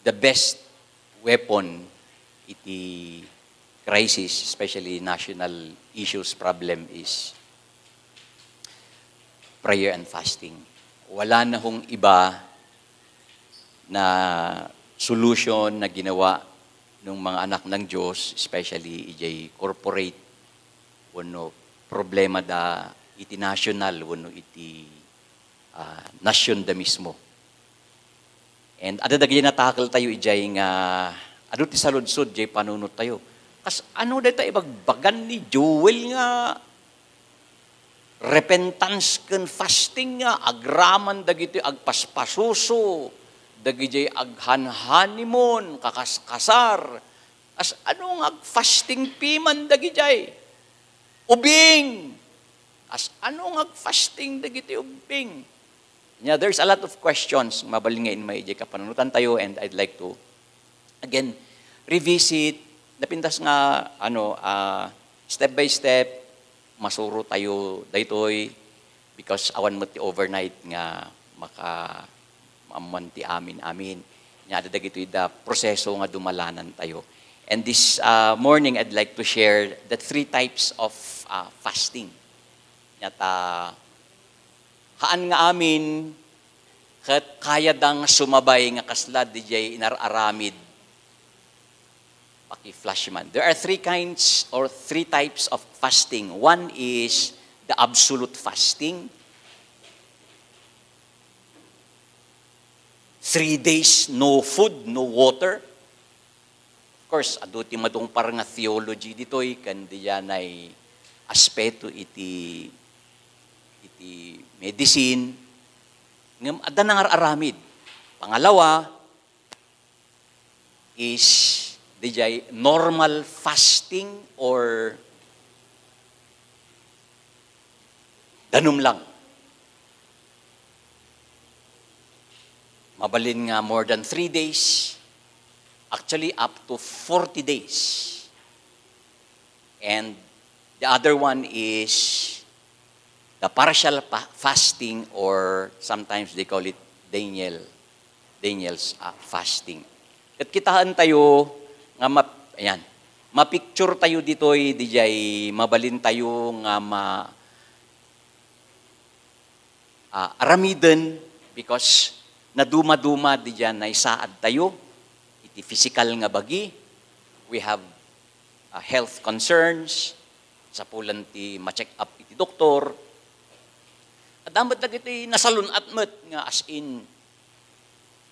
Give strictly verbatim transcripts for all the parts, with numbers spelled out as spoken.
the best weapon iti crisis, especially national issues problem, is prayer and fasting. Wala na hong iba na solution na ginawa ng mga anak ng Diyos, especially ijay corporate wenno problema da iti national wenno iti, ah, nasyon da mismo. And adda dagiti natakel tayo ijay nga adu ti saludsod jay panunot tayo. Kas ano dayta ibagbagan ni Joel nga repentance ken fasting nga agraman dagiti agpaspasuso, dagijay aghanhanimon, kakaskasar. Kas ano nga agfasting piman dagijay? Ubing! Kas ano nga agfasting dagiti ubing? Yeah, there's a lot of questions. Mabalin nga inmay ijay kapanunotan tayo, and I'd like to, again, revisit, napintas nga, ano, ah, step by step, masuro tayo daytoy, because awan met ti overnight nga maka-, maammuan ti amin-amin. Nya, adda dagitoy da proseso nga dumalanan tayo. And this, ah, morning, I'd like to share the three types of, ah, fasting. Nya ta, haan nga amin, ket kayada nga sumabay nga kasla dijay inar-aramid. Paki-flash man. There are three kinds or three types of fasting. One is the absolute fasting. Three days, no food, no water. Of course, adu ti madungpar nga theology ditoy, ken diyanay aspeto iti, iti medicine. Ngem adda nangar-aramid. Pangalawa is dijay normal fasting or danum lang. Mabalin nga more than three days, actually up to forty days. And the other one is the partial pa-, fasting, or sometimes they call it Daniel, Daniel's, ah, fasting. Ket kitaen tayo nga map-, ayan, mapicture tayo ditoy, dijay mabalin tayo nga ma-, ah, aramiden, because naduma-duma didiay naisaad tayo iti physical nga bagi. We have, ah, health concerns, sapulan ti ma-check up iti doktor. Adda met dagiti nasalun-at met nga as in,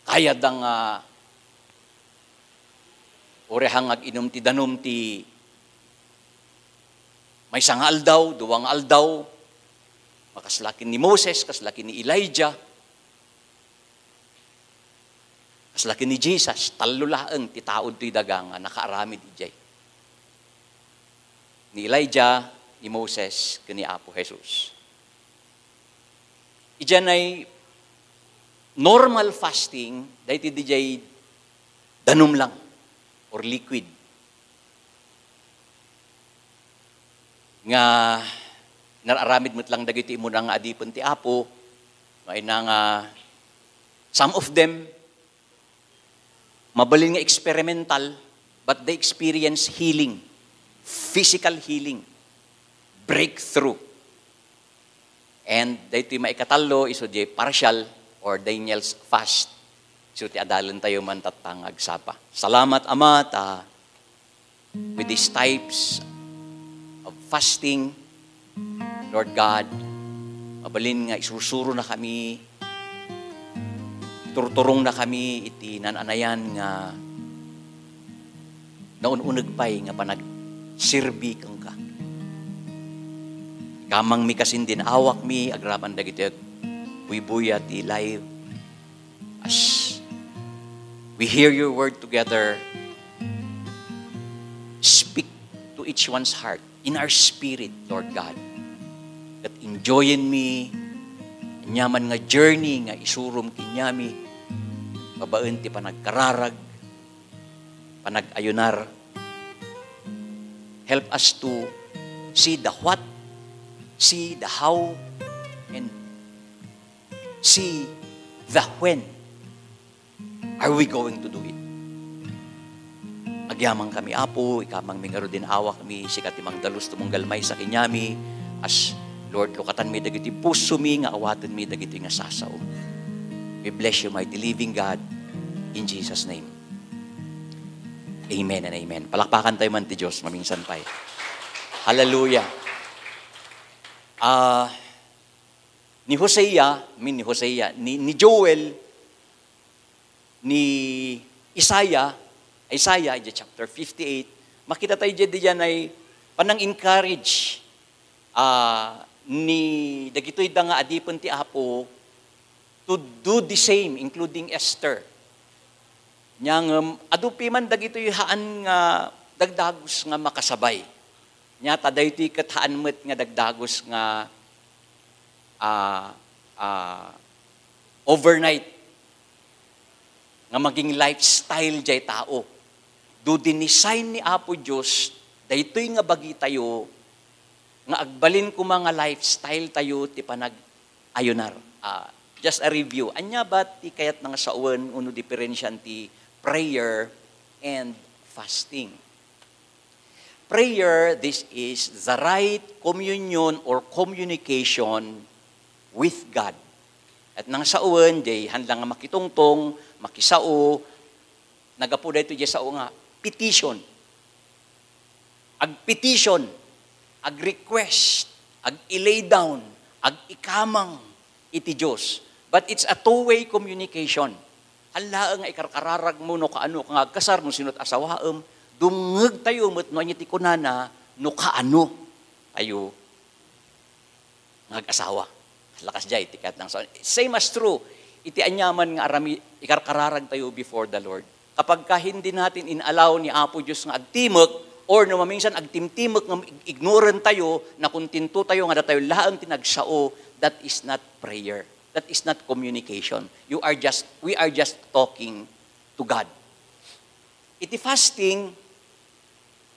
kayada nga uray nga ag-inum ti danum ti maysa nga aldaw, dua nga aldaw, makasla ken ni Moses, kasla ken ni Elijah, kasla ken ni Jesus, tallo laeng ti tao ditoy daga nga nakaaramid idiay. Ni Elijah, ni Moses, ken ni Apo Jesus. Idiay normal fasting, daytoy didiay danum lang or liquid. Nga nar-aramid met lang dagiti immuna nga adipen ti Apo, nga ina nga some of them, mabalin nga experimental, but they experience healing, physical healing, breakthrough. And daytoy maikatallo, isu diay partial or Daniel's fast. So, ti adalen tayo man tatta nga agsapa. Salamat, Ama, ta with these types of fasting, Lord God, mabalin nga isursuro na kami, iturturong na kami iti nan-anayan nga naun-uneg pay nga panagserbi kenka. Kamangmi kasin din awakmi, agraman dagiti agbuybuya ti live. As we hear your word together, speak to each one's heart, in our spirit, Lord God. That enjoyin mi, aniaman nga journey nga isurom kaniami, babaen ti panagkararag, panag-ayunar. Help us to see the what, see the how, and see the when are we going to do it. Agyamankami, Apo, ikamangmi ngarud, inawakmi, sika ti mangdalus, tumunggal maysa kaniami, as, Lord, lukatanmi dagiti pusomi nga awatenmi dagitoy nga sasaom. We bless you, mighty living God, in Jesus' name. Amen and amen. Palakpakan tayo man ti Diyos, maminsan pay. Hallelujah. Ah, ni Hosea, I mean, ni Hosea, ni, ni Joel, ni Isaiah, Isaiah, idiay chapter fifty-eight, makita tayo diay, diay ay panang-encourage, ah, ni dagitoy da nga adipen ti Apo to do the same, including Esther. Nya ngem, adu piman dagitoy haan nga dagdagus nga makasabay. Nya ta daytoy ket haan met nga dagdagus nga, ah, ah, overnight nga maging lifestyle jay tao. Do dinesign ni Apo Dios daytoy nga bagitayo nga agbalin koma nga lifestyle tayo ti panag-ayunar. Ah, just a review. Ania ba ti kayatna nga sawen wenno diperensiaan ti prayer and fasting? Prayer, this is the right communion or communication with God. Kayatna nga sawen, diay haan lang nga makitungtong, makisao, naggapu daytoy diay sao nga petition. Agpetition, agrequest, ag-ilay down, agikamang iti Dios. But it's a two-way communication. Haan laeng nga ikarkararagmo no kaano ka nga agkasar, no sino't asawaem, dumngegtayo met no ania ti kunana, no kaano tayo nga ag-asawa. Lakas jay, ti kayatna nga sawen. Same as true, iti aniaman nga arami-, ikarkararag tayo before the Lord. Kapag ka hindi natin inalaw ni Apo Dios nga agtimek, or no maminsan agtimtimek nga ig-, ignoran tayo, nakontento tayo nga datayo laeng ti nagsao, that is not prayer. That is not communication. You are just, we are just talking to God. Iti fasting,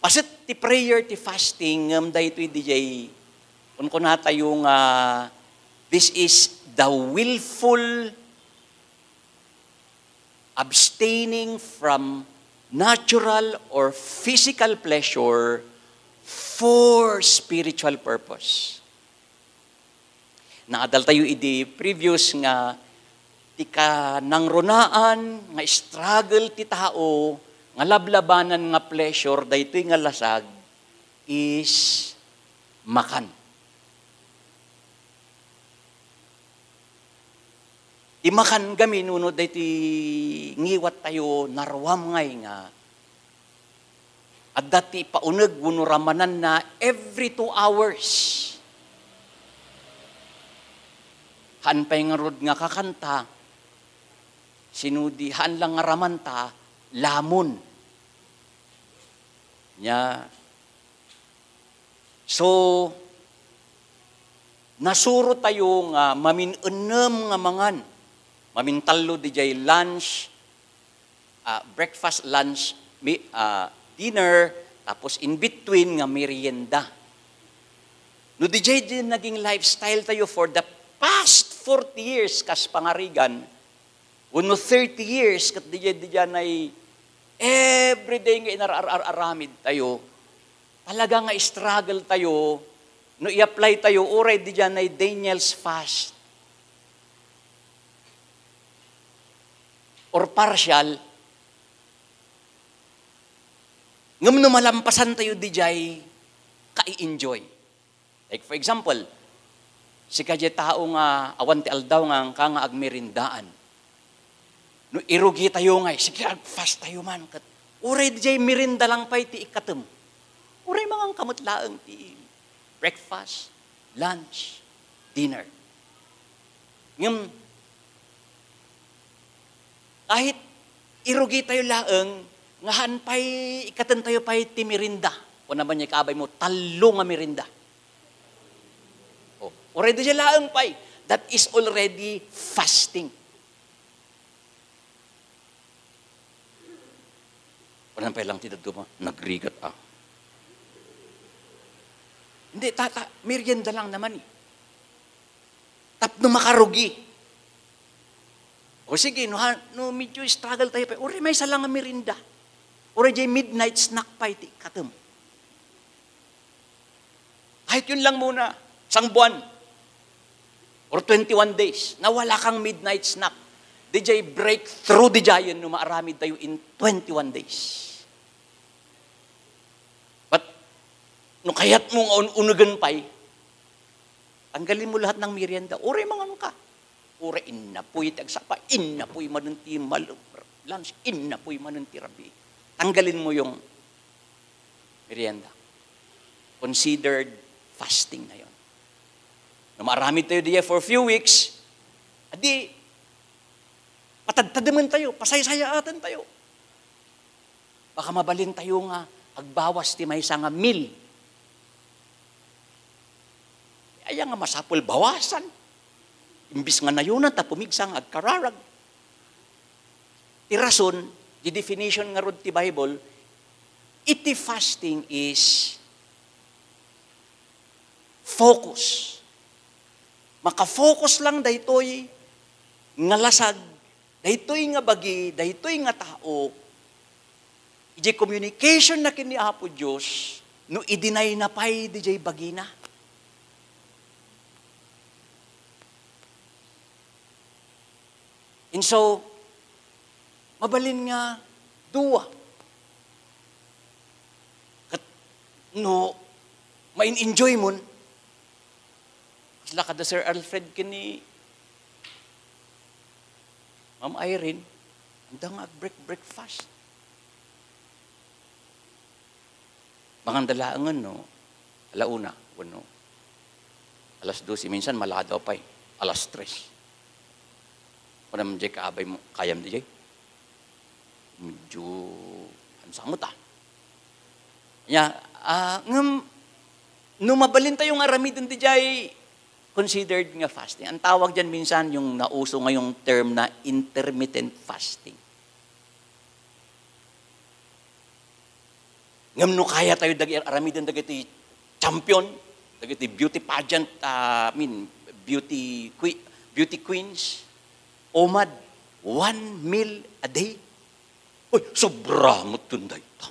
paset ti prayer ti fasting, ngem daytoy diay, kunkunatayo nga, this is the willful abstaining from natural or physical pleasure for spiritual purpose. Naadal tayo idi previous nga ti kanangrunaan nga struggle ti tao nga lablabanan nga pleasure daytoy nga lasag is makan. Ti makan gamin wenno daytoy ngiwat tayo naruam ngay nga adda ti ipauneg wenno ramananna every two hours. Haan pay ngarud nga kakanta, sino di haan lang nga ramanta, lamon. Nya, so, nasuro tayo nga mamin-ennem nga mangan. Mamintallo diay lunch, ah, breakfast, lunch, mi-, ah, dinner, tapos in between nga merienda. No diay di naging lifestyle tayo for the past forty years kas pangarigan, wenno thirty years, ket diay, diay nay everyday nga inar-ar-ar-aramid tayo, talaga nga struggle tayo, no i-apply tayo, uray diay nay Daniel's fast or partial, ngem no malampasan tayo diay, kai-enjoy. Like, for example, sika diay tao nga awan ti aldaw nga angka nga agmerendaan. No irugi tayo ngay, sige, agfast tayo man. Ket uray diay merenda lang pay ti ikkatem. Uray mangan ka met laeng ti breakfast, lunch, dinner. Ngem, kahit irugi tayo laeng, nga haan pay, ikkaten tayo pay ti merenda. Kuna man diay kaabay mo, tallo nga merenda. Oh, uray diay laeng pay, that is already fasting. Kuna pay lang ti dadduma, nagrigat, ah. Hindi, tata, merienda lang naman eh. Tapno makarugi. O sige, no, ha-, no medyo struggle tayo pa, uray maysa lang nga merienda. Uray jay midnight snack pay ti ikkatem. Kahit yun lang muna, isang buwan, or twenty-one days, na wala kang midnight snack. Di jay breakthrough di jayen no maaramid tayo in twenty-one days. But, no kayat mo nga un-unugen pay, tanggalin mo lahat ng merienda. Uray mangan ka. Uray innapoy ti agsapa, innapoy manen ti mal-, lunch, innapoy manen ti rabii. Tanggalin mo yung merienda. Considered fasting na yon. No maaramid tayo diya for few weeks, adi, patadtadamen tayo, pasaysayaatan tayo. Baka mabalin tayo nga agbawas ti maysa nga meal. Aya nga masapul bawasan. Imbis nga nayunan ta pumigsa nga agkararag. Ti rason, di definition ngarud ti Bible, iti fasting is focus. Makafocus lang daytoy nga lasag, daytoy nga bagi, daytoy nga tao, idiay communication na ken ni Apo Dios, no idinay na pay didiay bagina. And so, mabalin nga dua. Ket no, ma-enjoy mon, kasla kada Sir Alfred ken ni Ma'am Irene, anda nga ag-break breakfast. Manganda laengen, no? Ala una, wenno alas dose, minsan maladaw pay, alas tres. Kunam jay kaabay mo, kayam di jay? Medyo, ano sa mo ta? Nya, ah, ngem, no mabalin tayo nga aramiden di jay, considered nga fasting. Ang tawag dyan minsan, yung nauso ngayong term na intermittent fasting. Ngem no kaya tayo dagi aramiden dagiti champion, dagiti beauty pageant, ah, I mean, beauty que-, beauty queens, umad, one meal a day. Uy, sobra met dayta.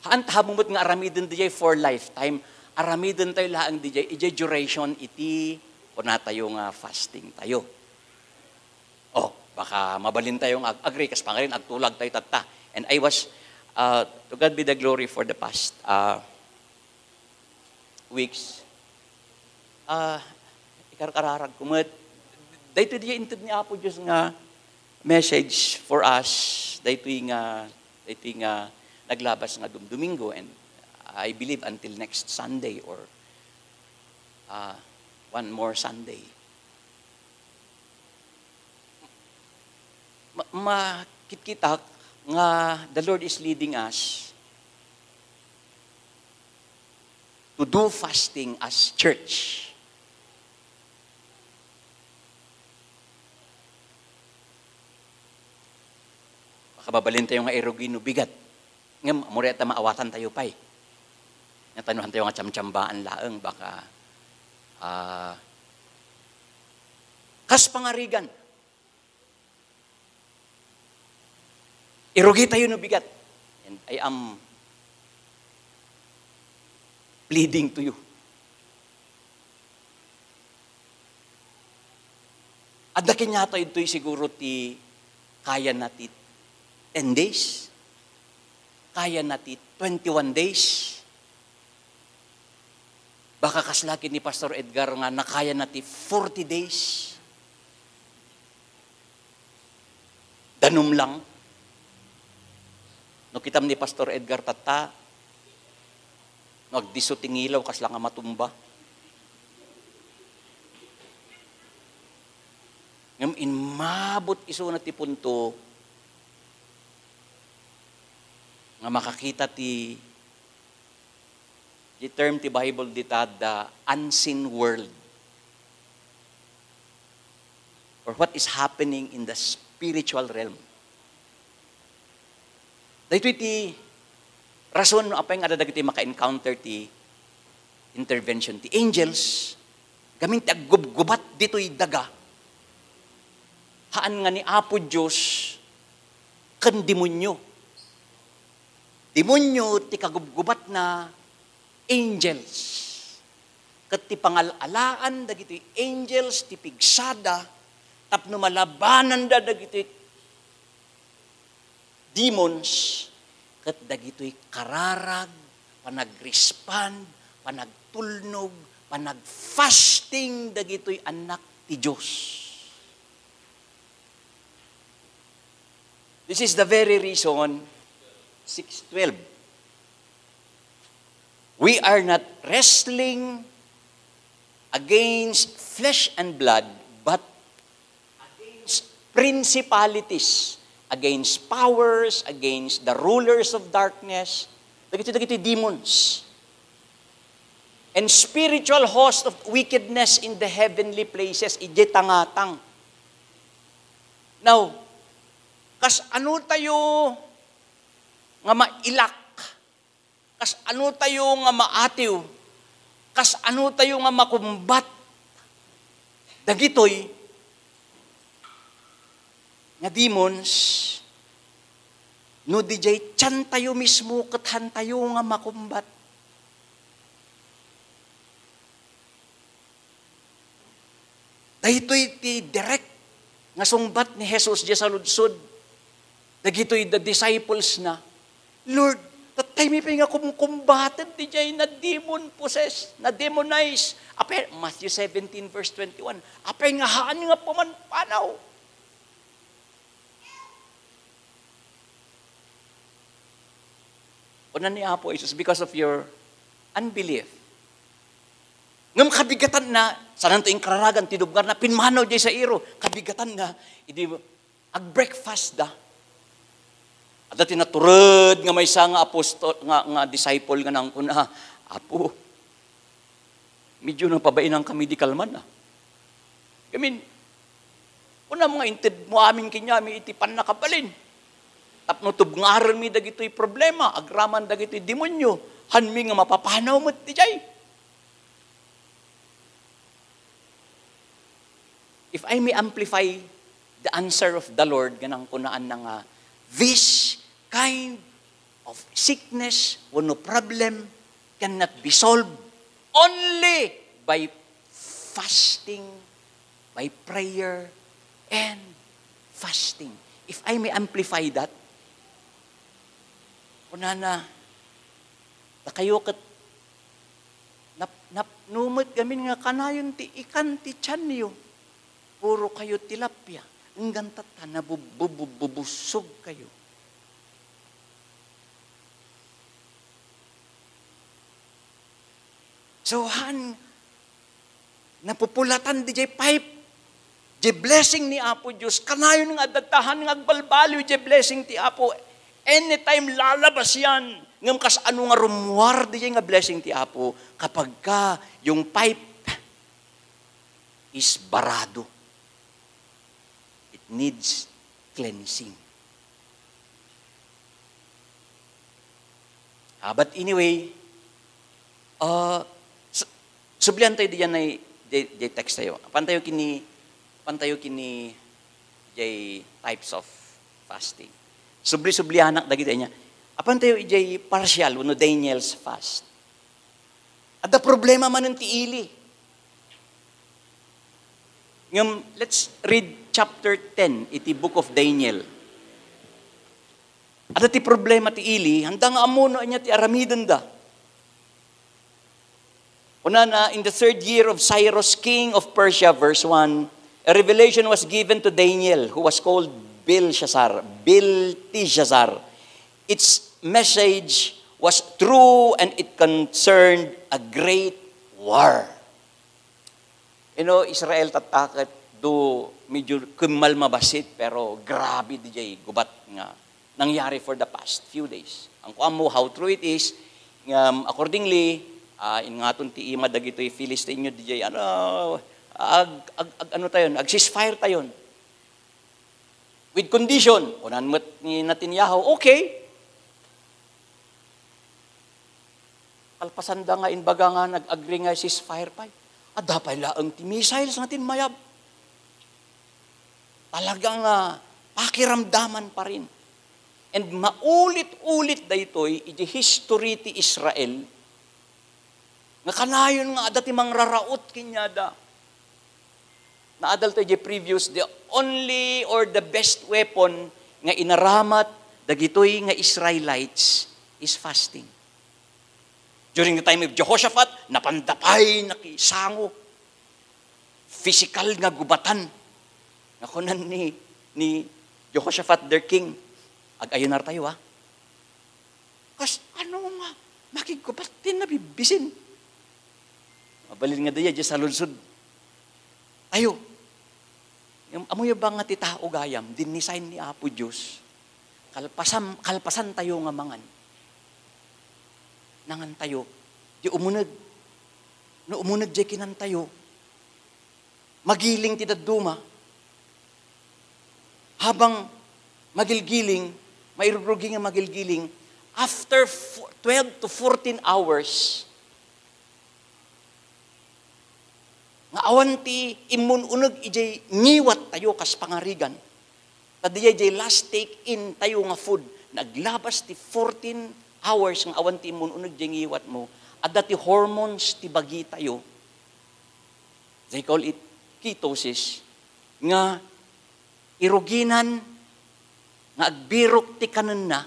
Haan ta met nga aramiden dijay for lifetime. Aramiden tayo laeng dijay, ijay duration iti kuna tayo nga fasting tayo. Oh, baka mabalin tayo nga ag-, agree, kas pangarin, agtulag tayo tatta. And I was, uh, to God be the glory for the past, uh, weeks. Ah, ikarkararag ko met. Daytoy di inted ni Apo Dios nga message for us. Daytoy nga, daytoy nga naglabas nga Dum-, Domingo, and I believe until next Sunday or, ah, one more Sunday. Ma-, makitkitak nga the Lord is leading us to do fasting as church. Baka mabalin tayo nga irugi no bigat. Ngem, amuray ta maawatan tayo pay. Nga tanuhan tayo nga tsamtsambaan laeng, baka, ah, kas pangarigan. Irugi tayo no bigat. And I am pleading to you. Adda kaniatayo ditoy siguro ti kayana ti ten days, kayana ti twenty-one days. Baka kasla ken ni Pastor Edgar nga nakayana ti forty days. Danum lang. No kitam ni Pastor Edgar tatta, no agdisso ti ngilaw, kasla nga matumba. Ngem inmabot isuna ti punto nga makakita ti, ti term ti Bible dita, the unseen world. Or what is happening in the spiritual realm. Daytoy ti rason no apay nga adda dagiti maka-encounter ti intervention ti angels, gamin ti aggubgubat ditoy daga. Haan nga ni Apo Dios ken demonio. Demonio ti kagubgubatna, angels. Ket ti pangal-alaan dagitoy angels ti pigsada tapno malabananda dagitoy demons, ket dagitoy kararag, panag-respond, panagtulnog, panag-fasting dagitoy annak ti Dios. This is the very reason, six twelve, we are not wrestling against flesh and blood, but against principalities, against powers, against the rulers of darkness, dagiti, dagiti demons, and spiritual host of wickedness in the heavenly places, idiay tangatang. Now, kas ano tayo nga mailak, kas ano tayo nga maatiw, kas ano tayo nga makumbat dagitoy nga demons, no didiay tian tayo mismo ket han tayo nga makumbat. Daytoy ti direct nga sungbat ni Jesus diay saludsod dagitoy the disciples na, "Lord, tattaymi pay nga kumkumbaten didiay na demon possessed, na demonize." Apay, Matthew seventeen verse twenty-one, "Apay nga haan nga pumanpanaw?" Kuna ni Apo Jesus, "Because of your unbelief." Ngem kabigatanna, saanto inkararagan ti dubngarna, pimmanaw diay sairo. Kabigatanna, idi agbreakfast da. Adda ti natured nga maysa nga apostol, nga, nga disciple nga nangkuna, "Apo, medyo napabainan kami di kalman, ah." Gamin, kunam nga intedmo amin kaniami iti pannakabalin. Tapno tubngarenmi dagitoy problema, agraman dagitoy demonio, hanmi nga mapapanaw met diay. If I may amplify the answer of the Lord, nga nangkunaanna nga, this kind of sickness wenno problem cannot be solved only by fasting, by prayer, and fasting. If I may amplify that, kunana, dakayo ket nap-, napno met gamin nga kanayon ti ikan ti tianyo. Puro kayo tilapia. Enggan tatta, nabub-, bubusog kayo. So, han, napupulatan diay pipe, diay blessing ni Apo Dios. Kanayon nga adda ta han nga agbalbaliw diay blessing ti Apo. Anytime lalabas yan. Ngem kas ano nga rummuar diay nga blessing ti Apo? Kapag ka yung pipe is barado. It needs cleansing. Ah, but anyway, ah, su-, sublian tayo diyan ay, di, di text tayo. Apan tayo kini, apan tayo kini, jay types of fasting. Subli-sublianak dagiti niya. Apan tayo ijay partial, wenno Daniel's fast. Adda problema manen ti ili. Ngem, let's read chapter ten iti Book of Daniel. Adda ti problema ti ili, handa nga ammo no ania ti aramidenda. Kunana, in the third year of Cyrus, king of Persia, verse one, a revelation was given to Daniel, who was called Belshazzar, Belteshazzar. Its message was true and it concerned a great war. You know, Israel tatta ket do medyo kemmal mabasit, pero grabe diay gubat nga nangyari for the past few days. Ang kuan mo, how true it is, ngem accordingly, ah, ingaton ti ima dagitoy Filistinio diay, ano, ag-, ag-, ag-, ano tayon, ag-ceasefire tayon. With condition, kunan met ni Netanyahu, "Okay." Kalpasanda nga imbaga nga nag-agree nga ceasefire pay. Adda pay laeng ti missiles nga tinmayab. Talaga nga pakiramdaman pa rin. And maulit-ulit daytoy iti history ti Israel, nga kanayon nga adda ti mangraraot kaniada. Naadal tayo di previous, the only or the best weapon nga inaramat dagitoy nga Israelites is fasting. During the time of Jehoshaphat, napanda pay nakisango. Physical nga gubatan. Nga kunan ni, ni Jehoshaphat, their king, "Ag-ayunar tayo, ha? Kas ano nga makiggubat ti nabibisin?" Mabalin nga dayta, di saludsod tayo. Yung, amoyo ba nga ti tao gayam, dinisign ni Apo Dios, kalpasan, kalpasan tayo nga mangan. Nangan tayo, di umuneg. No umuneg jay kinan tayo, magiling ti dadduma. Habang magilgiling, mairugrugi nga magilgiling, after fo-, twelve to fourteen hours, nga awan ti immun-uneg idiay ngiwat tayo kas pangarigan. Ta diay, diay last take in tayo nga food, naglabas ti fourteen hours nga awan ti immun-uneg diay ngiwat mo, adda ti hormones ti bagi tayo. They call it ketosis, nga iruginan nga agbirok ti kanenna,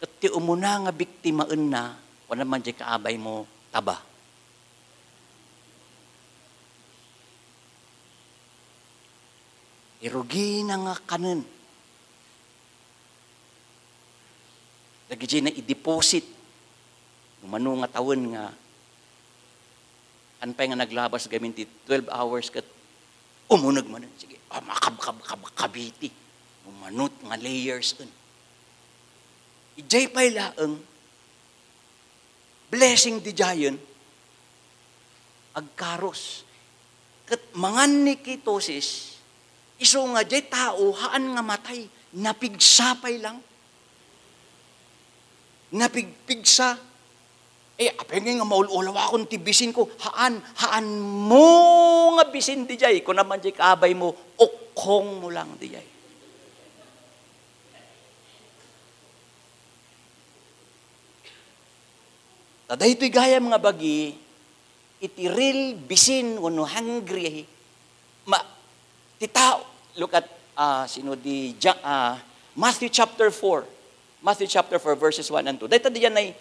ket ti umuna nga biktimaenna, kuana man diay kaabay mo, taba. Irugina nga kanen. Dagiti na i-deposit. No mano nga tawen nga, han pay nga naglabas gamin ti twelve hours ket umuneg manen. Sige, ah, makab-, kab-, kab-, kabiti. No manot nga layers en. Idiay pay laeng, blessing didiayen, agkaros. Ket mangan ni ketosis, isu nga diay tao, haan nga matay, napigsa pay lang. Napigpigsa. Eh, apay nga maul-ulawakon ti bisin ko. Haan, haan mo nga bisin didiay. Kuna man diay kaabay mo, ukkong mo lang didiay. Ta daytoy gayam nga bagi, iti real bisin wenno hungry, ma-, ti tao, look at, ah, sino di Ja-, ah, Matthew chapter four. Matthew chapter four, verses one and two. Dayta diyan ay,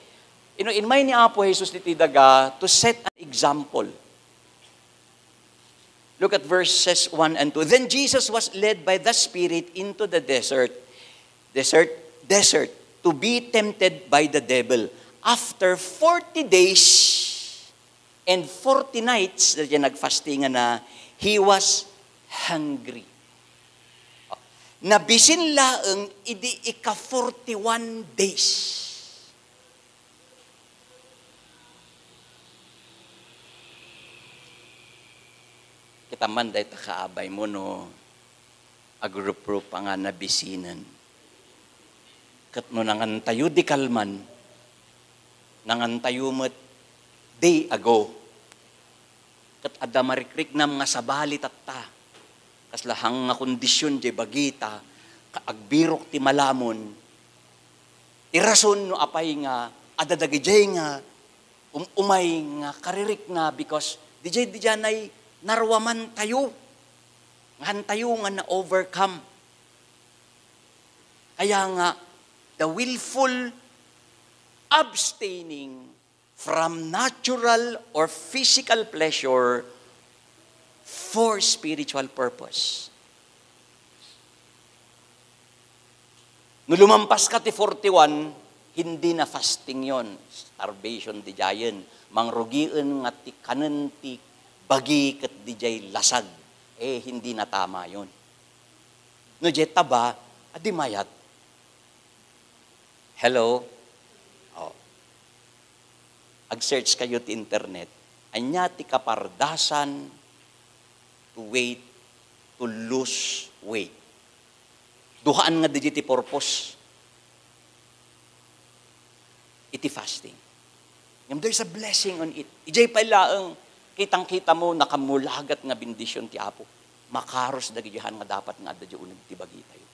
you know, inmay ni Apo Jesus diti daga to set an example. Look at verses one and two. Then Jesus was led by the Spirit into the desert, desert, desert, to be tempted by the devil. After forty days and forty nights, dayta nagfasting na, he was hungry. Nabisin laeng idi ika forty-one days. Kita man dayta kaabay mo no agruprupa nga nabisinen. Ket no nangantayo di kalman, nangantayo met day ago. Ket adda marikriknam nga sabali tatta. Kasla hang nga kondision diay bagita, ka-, agbirok ti malamon. Ti rason no apay nga adda dagidiay nga um-, umay nga karirikna, because didiay, didiay naruamantayo, nga hantayo nga na-overcome. Kaya nga, the willful abstaining from natural or physical pleasure for spiritual purpose. No lumampas ka ti forty-one, hindi na fasting yon. Starvation didiayen. Mangrugien nga ti kanen ti bagi ket didiay lasag. Eh, hindi na tama yon. No diay taba, adi mayat. Hello? Oh. Ag-search kayo ti internet. Ania ti kapardasan to weight, to lose weight? Duhaan nga dagiti purpose iti fasting. Ngem there's a blessing on it. Idiay pay laeng, kitang-kita mo, nakamulagat nga bendision ti Apo. makaros dagiti han nga dapat nga adda diay uneg ti bagitayo.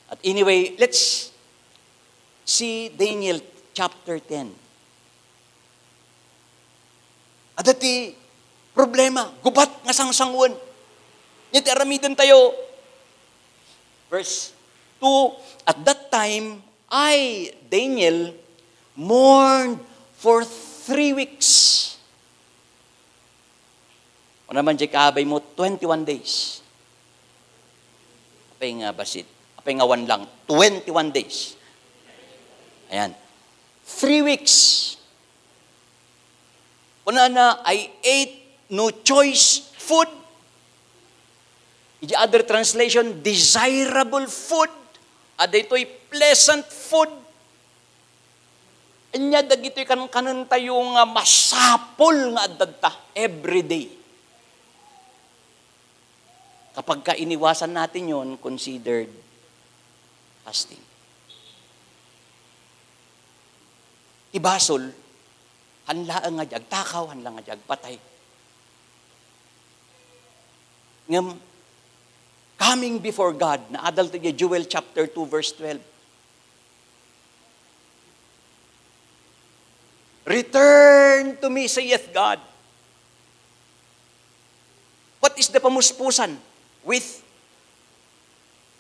At anyway, let's see Daniel chapter ten. Adda ti problema, gubat nga sangsangoen. Iti aramidentayo, verse two, "At that time, I, Daniel, mourned for three weeks." Ano man diay kaabay mo, twenty-one days. Apay nga basit? Apay nga one lang? Twenty-one days. Ayan. Three weeks. Kunana, "I ate no choice food." In the other translation, desirable food. Adda itoy pleasant food. Ania dagitoy kankanentayo nga masapul nga adda ta every day? Kapag ka iniwasan natin yon, considered fasting. Ti basol, han laeng nga di agtakaw, han laeng nga di agpatay. Ngem, coming before God, naadal ti Joel chapter two, verse twelve. "Return to me," saith God. What is the pamuspusan? With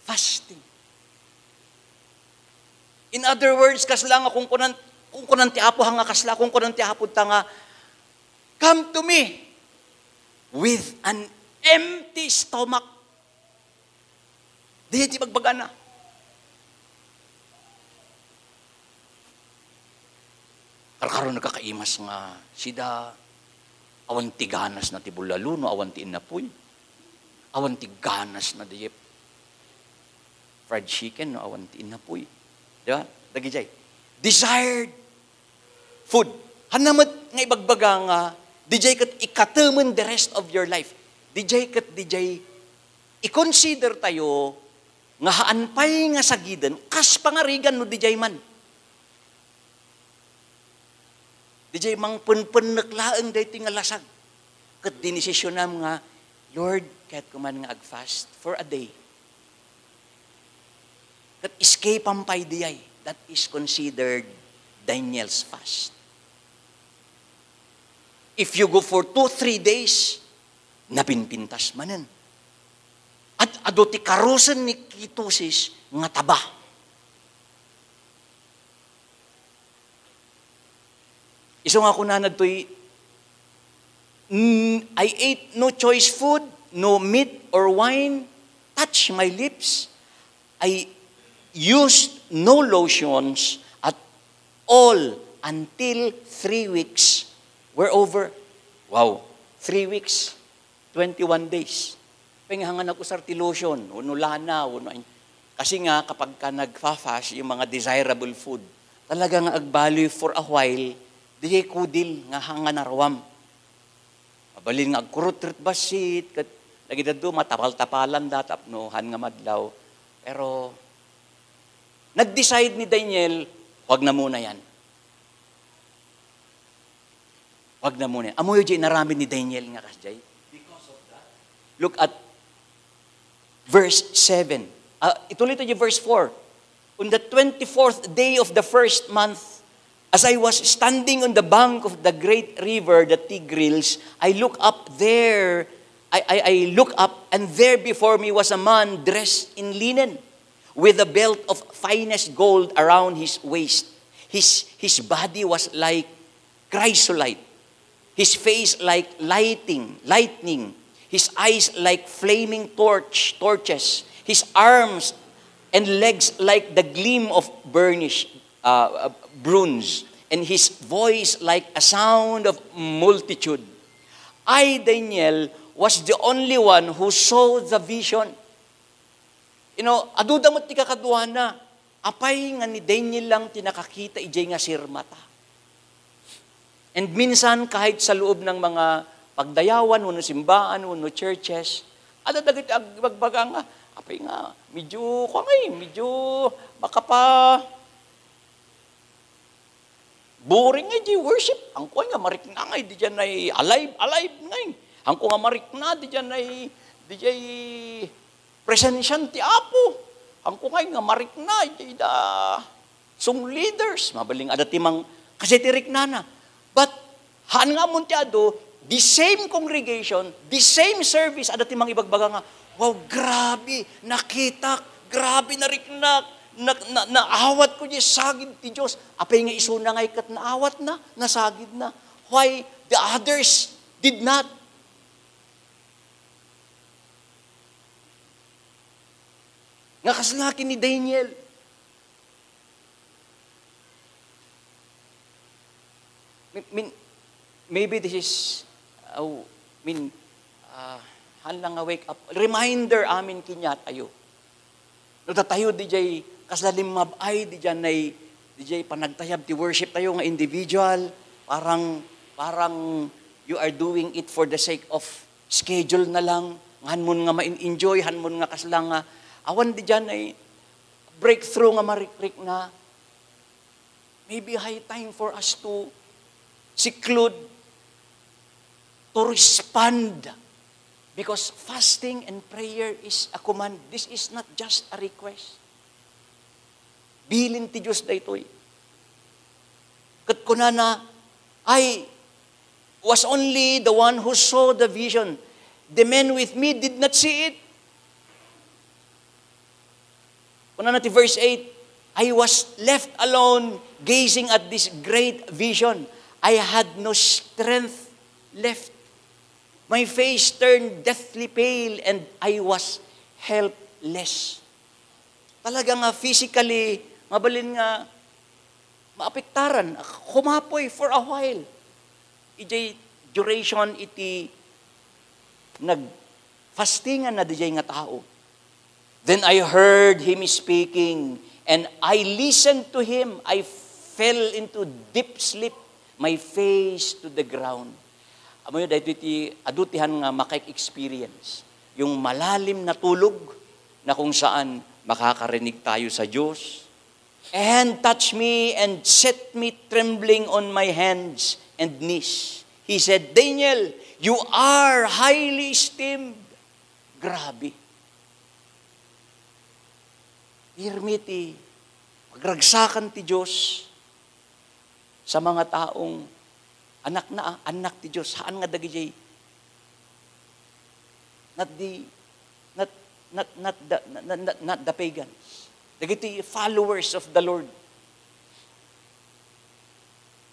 fasting. In other words, kasla nga kungkunan, kungkunan ti Apo, ha nga kasla, kungkunan ti Apo ta nga, "Come to me with an empty stomach." Diay ti bagbagana. Karkaro nagkakaimas nga sida, awan ti ganasna ti bulalo no awan ti innapuy. Awan ti ganasna diay fried chicken no awan ti innapuy. Di ba? Dagijay. Desired food. Hanna met nga ibagbaga nga, dijay ket ikatemen the rest of your life. Dijay ket dijay i-consider tayo nga haan pay nga sagiden, kas pangarigan no dijay man. Dijay mangpenpennek laeng daytoy nga lasag. Ket dinesisionam nga, "Lord, kayatko man nga ag-fast for a day." Ket escape-am pay diay. That is considered Daniel's fast. If you go for two, three days, napinpintas manen. At adu ti karusen ni ketosis nga taba. Isu nga kunana ditoy, "Mm, I ate no choice food, no meat or wine touched my lips. I used no lotions at all until three weeks were over." Wow, three weeks. Twenty-one days. Pay nga, nga nag-usar ti lotion, wenno lana, wenno ay-, kasi nga, kapag ka nagfa-fast, yung mga desirable food, talaga nga agbalin for a while, dijay kudil nga hanga naruam. Mabalin nga agkurot ket bassit, ket dagidadu, matapal-tapalan da tapno han nga madlaw. Pero, nag-decide ni Daniel, "Huwag na muna yan." Huwag na muna. Ammoyo diay inaramid ni Daniel nga kasdiay? Look at verse seven. Ah, ituloy to diay verse four. "On the twenty-fourth day of the first month, as I was standing on the bank of the great river, the Tigris, I look up there, I, I, I look up, and there before me was a man dressed in linen, with a belt of finest gold around his waist. His, his body was like chrysolite, his face like lighting, lightning, his eyes like flaming torch, torches, his arms and legs like the gleam of burnished, uh, uh, bronze, and his voice like a sound of multitude." I, Daniel, was the only one who saw the vision. You know, aduda met ti kakaduana. Apay nga ni Daniel lang ti nakakita idiay nga sirmata? And minsan, kahit sa loob ng mga pagdayawan, wenno simbaan, wenno churches, adda dagiti ag-, ibagbaga nga, "Apay nga, medyo, kuan ngay, medyo makapa-, boring ngay di worship. Ang kuan nga, marikna ngay, di dyan ay alive, alive ngay." Haanko nga marikna, diay, diay presensian ti Apo. Haanko ngay nga marikna, diay da song leaders. Mabalin adda ti mang-, kasi ti riknana. But, haan nga ammon ti adu, the same congregation, the same service, adda ti mangibagbaga nga, "Wow, grabe, nakitak, grabe, nariknak, na, na, naawatko diay sagid ti Dios." Apay nga isuna ngay ket naawatna, nasagidna? Why the others did not? Nga kasla ken ni Daniel. Mi-, min-, maybe this is, oh, min-, ah, haan lang nga wake up, reminder amin kaniatayo. No datayo diay kasla limmab-ay, diay nay, diay panagtayab ti worship tayo nga individual, parang, parang you are doing it for the sake of schedule na lang, nga haanmon nga ma-enjoy, haanmon nga kasla nga, awan diay nay breakthrough nga marikrikna. Maybe high time for us to seclude, to respond, because fasting and prayer is a command. This is not just a request. Bilin ti Dios daytoy. Ket kunana, "I was only the one who saw the vision. The men with me did not see it." Kunana ti verse eight, "I was left alone gazing at this great vision. I had no strength left. My face turned deathly pale and I was helpless." Talaga nga physically, mabalin nga maapektaran, kumapoy for a while. Idiay duration iti nagfastingan na diay nga tao. Then I heard him speaking, and I listened to him. I fell into deep sleep, my face to the ground. Amo yun, dahil iti adu ti han nga maka-experience. Yung malalim na tulog na kung saan makakarinig tayo sa Diyos. And touched me and set me trembling on my hands and knees. He said, "Daniel, you are highly esteemed." Grabe. Pirmi ti pagragsakan ti Dios sa mga taong anak na, anak ti Dios, haan nga dagiti, not the, not, not, not the, not, not, not the pagans. Dagiti followers of the Lord.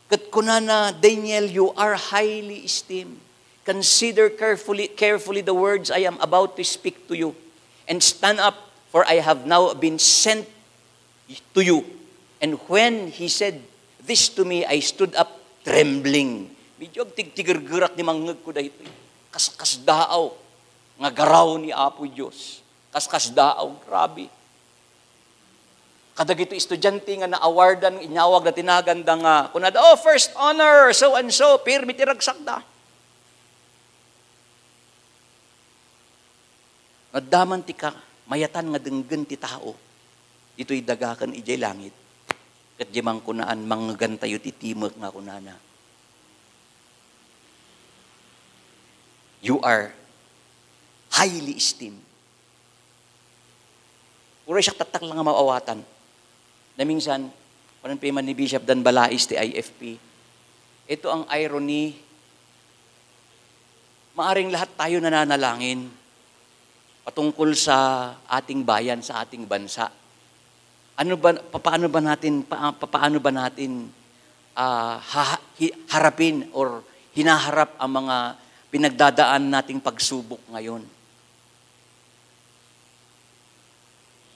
Ket kunana, "Daniel, you are highly esteemed. Consider carefully, carefully the words I am about to speak to you, and stand up, for I have now been sent to you." And when he said this to me, I stood up trembling. Medyo agtigtigergerak ni mangngegko daytoy. Kaskasdaaw nga garaw ni Apo Dios. Kaskasdaaw, grabe. Kadagiti estudiante nga na-awardan, inyawag da, tinaganda nga, kunada, "Oh, first honor, so and so," pirmi ti ragsakda. Naddaman ti ka-, mayatan nga denggen ti tao. Ditoy dagaken idiay langit. Ket di man kunaan, mangngegantayo ti timek nga kunana, "You are highly esteemed." Uray siak tattak lang nga maawatan. Naminsan, kunan pay man ni Bishop Dan Balais ti I F P, "Ito ang irony. Maaring lahat tayo nananalangin patungkol sa ating bayan, sa ating bansa. Ano ba, papaano ba natin, pa-, papaano ba natin, ah, ha-, hi-, harapin or hinaharap ang mga pinagdadaan nating pagsubok ngayon?"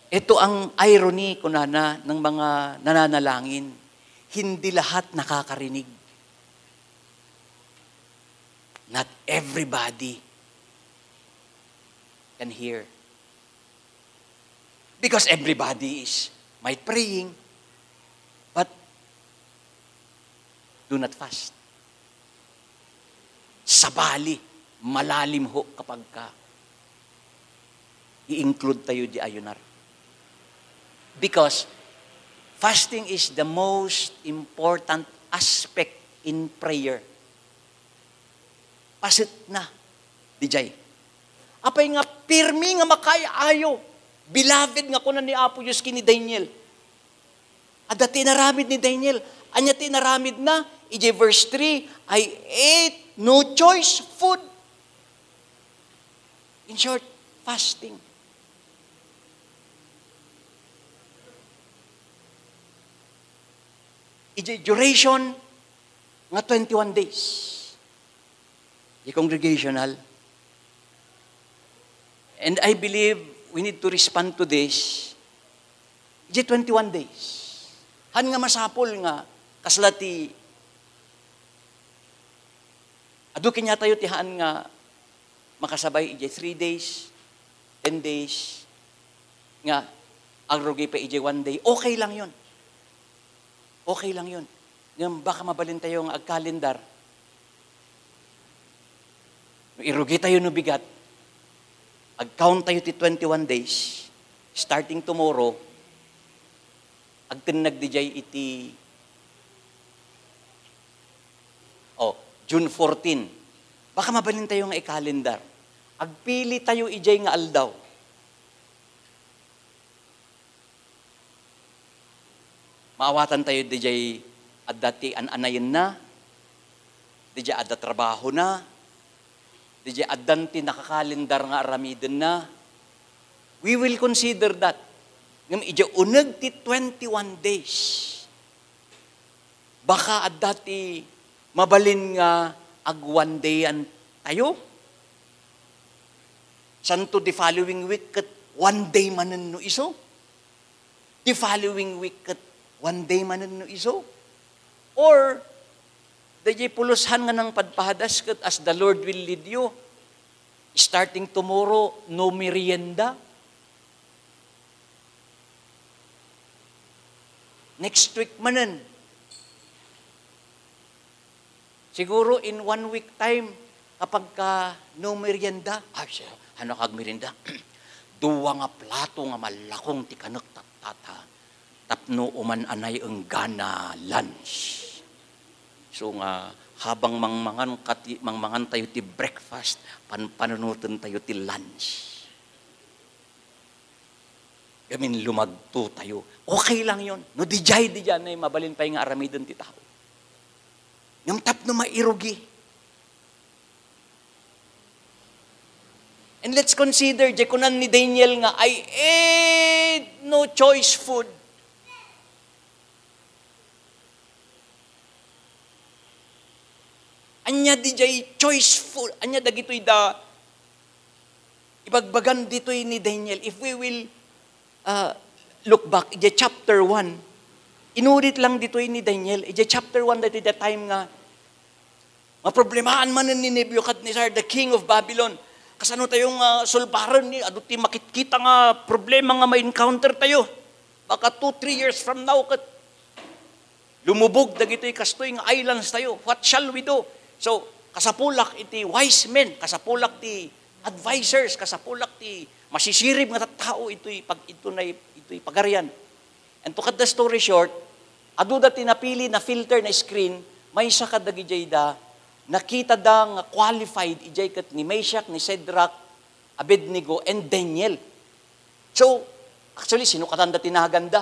Ito ang irony, kunana, ng mga nananalangin. Hindi lahat nakakarinig. Not everybody can hear. Because everybody is might praying, but do not fast. Sabali, malalim ho kapag ka i-include tayo di ayunar. Because fasting is the most important aspect in prayer. Paset na. Dijay. Apay nga pirmi nga makaay-ayo, beloved nga kuna ni Apo Dios ken ni Daniel. Adda ti inaramid ni Daniel. Ania ti inaramidna? Idiay verse three, "I ate no choice food." In short, fasting. Idiay duration nga twenty-one days. Di congregational. And I believe we need to respond to this. Idiay twenty-one days. Haan nga masapul nga kasla ti adu kaniatayo ti haan nga makasabay idiay three days, ten days, nga agrugi pa idiay one day. Okay lang 'yon. Okay lang 'yon. Ngem baka mabalintayo nga agkalendar. No irugitayo no bigat, ag-count tayo ti twenty-one days, starting tomorrow, agtennag dijay iti, oh, June fourteen. Baka mabalintayo nga ikalendar. Agpili tayo ijay nga aldaw. Maawatantayo dijay adda ti an-anayenna, dijay adda trabahona, dijay addan ti nakakalendar nga aramidenna. We will consider that. Ngem idiay uneg ti twenty-one days, baka adda ti mabalin nga ag-one dayan tayo. Santo, the following week ket one day manen no isu. The following week ket one day manen no isu. Or, daydiay pulos han nga nangpadpadas ket as the Lord will lead you, starting tomorrow, no merienda. Next week manen. Siguro in one week time, kapag ka no merienda, ay, siya, ano kag merienda? Dua nga plato nga malakong ti kanek tattata. Tapno uman anay enggana lunch. So nga, habang mangmangan kati, mangmangan tayo ti breakfast, pan-, panunoten tayo ti lunch. Gamin lumagto tayo. Okay lang yon. No, dijay, dijay, nay mabalin pay nga aramiden ti tao. Ngem tapno mairugi. And let's consider, di kunan ni Daniel nga, "I ate no choice food." Ania dijay choice food? Ania dagitoy da ibagbagan ditoy ni Daniel? If we will, uh, look back, idiay chapter one, inulit lang ditoy ni Daniel, idiay chapter one, ditoy the time nga maproblemaan manen ni Nebuchadnezzar, the king of Babylon. Kasano tayo nga sulbaren ni, adu ti makitkita nga problema nga ma-encounter tayo? Baka two, three years from now, ket lumubog dagitoy kastoy nga islands tayo. What shall we do? So, kasapulak iti wise men, kasapulak ti advisors, kasapulak ti masisirib nga tattao itoy pag-, itoy, itoy pagarian. And to cut the story short, adu da ti napili, na-filter, na-screen, maysa kadagijay da, nakita da nga qualified, ijay ket ni Meshach, ni Shadrach, Abednego, and Daniel. So, actually, sinukatan da ti nagan da.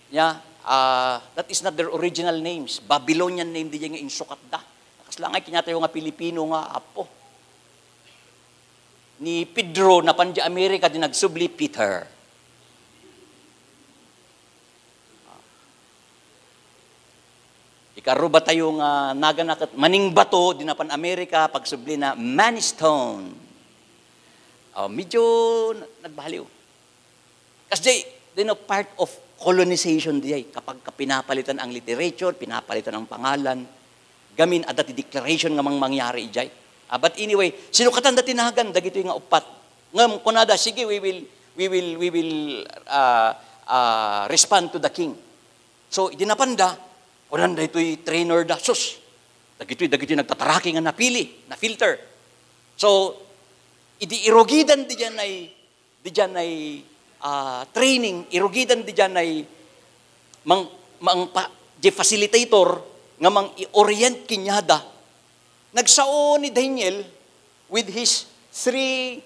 Yeah, ah, that is not their original names. Babylonian name dijay nga insukat da. Kasla nga kaniatayo nga Pilipino nga apo. Ni Pedro, napan di Amerika, di nagsubli, Peter. Ikaruba tayo nga nagana ket Maningbato, di napan Amerika, pagsublina, Manistone. Oh, medyo na-, nagbaliw. Kasjay, you know, part of colonization dijay, kapag ka pinapalitan ang literature, pinapalitan ang pangalan, gamin adda ti declaration nga mang-, mangyari ijay. Ah, but anyway, sinukatan da ti nagan, dagitoy nga uppat. Ngem kunada, "Sige, we will, we will, we will, ah, ah, respond to the king." So, idi napanda, kunan daytoy trainer da, "Sus, dagitoy, dagitoy nagtataraki nga napili, na-filter." So, idi irugidan didiay, didiay, ah, training, irugidan didiay mang-, mang-, pa-, di facilitator nga mang-i-orient kaniada, nagsao ni Daniel with his three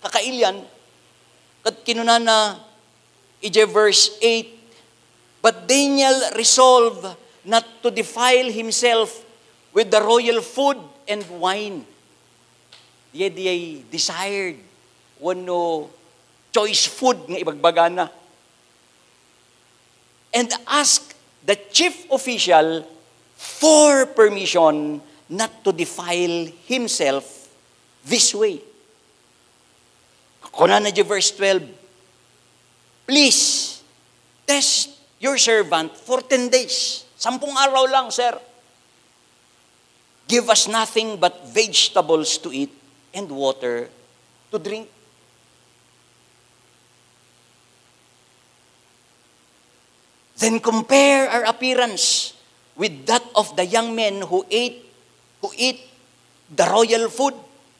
kakailian, ket kinunana idiay verse eight, "But Daniel resolved not to defile himself with the royal food and wine." Diay, diay desired wenno choice food nga ibagbagana. And ask the chief official for permission not to defile himself this way. Kunana di verse twelve, "Please, test your servant for ten days." Sampung araw lang, sir. "Give us nothing but vegetables to eat and water to drink." "Then compare our appearance with that of the young men who ate, who eat the royal food,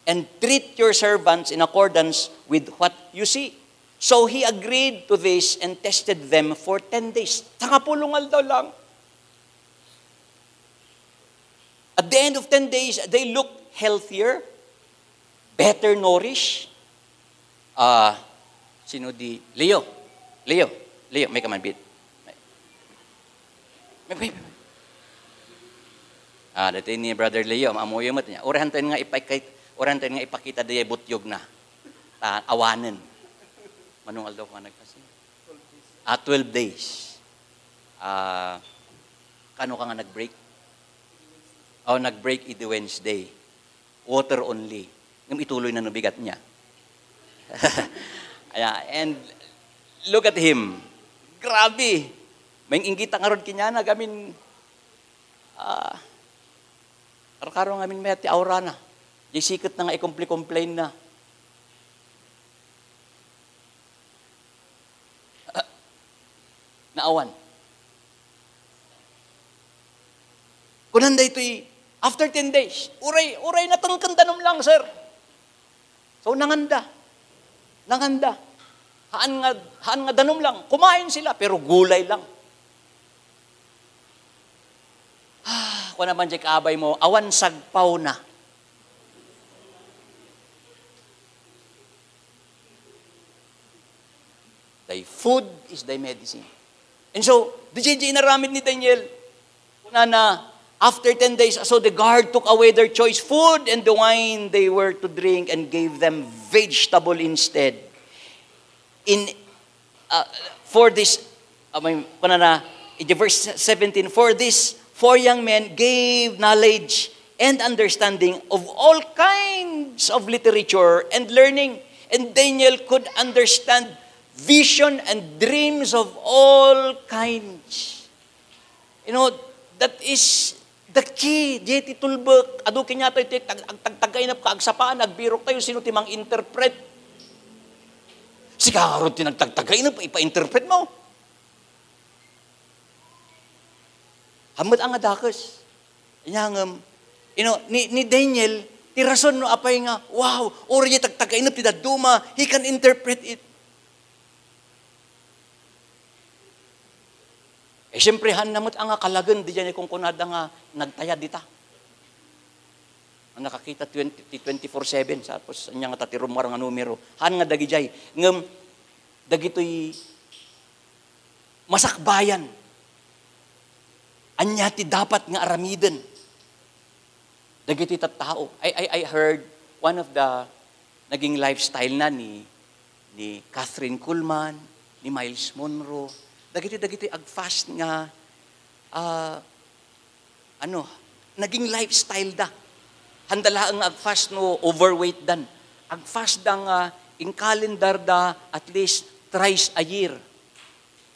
and treat your servants in accordance with what you see." So he agreed to this and tested them for ten days. Sangapulo nga aldaw lang. At the end of ten days, they look healthier, better nourished. Ah, sino di? Leo. Leo. Leo, may kamanbit. May, may, may, may. Ah, dati ni Brother Leo, maamuyo met niya. Urayan tayo nga ipakit-, urayan tayo nga ipakita diay butyog na. Ta, awanen. Manung aldaw ka nagpasi? Ah, twelve days. Ah, kano ka nga nag-break? Oh, nag-break idi Wednesday. Water only. Ngem ituloy na no bigat niya. Aya, and look at him. Grabe. May inggita ngarud kaniana, gamin, ah, karkaro ngamin mayat ti aurana. Di siket na nga i-complain-complain na. Naawan. Kunan daytoy, after ten days, uray, uray natengken danum lang, sir. So, nanganda. Nanganda. Haan nga, haan nga danum lang. Kumain sila, pero gulay lang. Ah, kuna man di kaabay mo, awan sagpaw na. Thy food is thy medicine. And so, di jay inaramid ni Daniel. Kunana, after ten days, so the guard took away their choice food and the wine they were to drink and gave them vegetable instead. In, uh, for this, I mean, kunana, in the verse seventeen, "For these four young men gave knowledge and understanding of all kinds of literature and learning, and Daniel could understand vision and dreams of all kinds." You know, that is the key. Di ti tulbek. Adu kaniatayo ti tag-, agtagtagkainep ka, agsapaan, agbirok tayo, sino ti mang-interpret? Sika ngarud ti nagtagtagkainep, ipa-interpret mo. Hammet a nga dakes. Anya ngem, you know, ni, ni Daniel, ti rason no apay nga, wow, uray tagtagkainep ti dadduma, he can interpret it. Eh, siyempre, haan na met a nga kalagen, di jay kunkunada nga nagtayad dita. Nga nakakita twenty, ti twenty-four seven, tapos anya nga ta ti rummuar nga numero. Haan nga dagijay. Ngem, dagitoy masakbayan. Anya ti dapat nga aramiden dagiti tattao. I, I, I heard one of the naging lifestyle na ni, ni Kathryn Kuhlman, ni Myles Munroe. Dagiti, dagiti agfast nga, ah, ano, naging lifestyle da. Handa laeng nga agfast no overweight dan. Agfast da nga in calendar da at least thrice a year.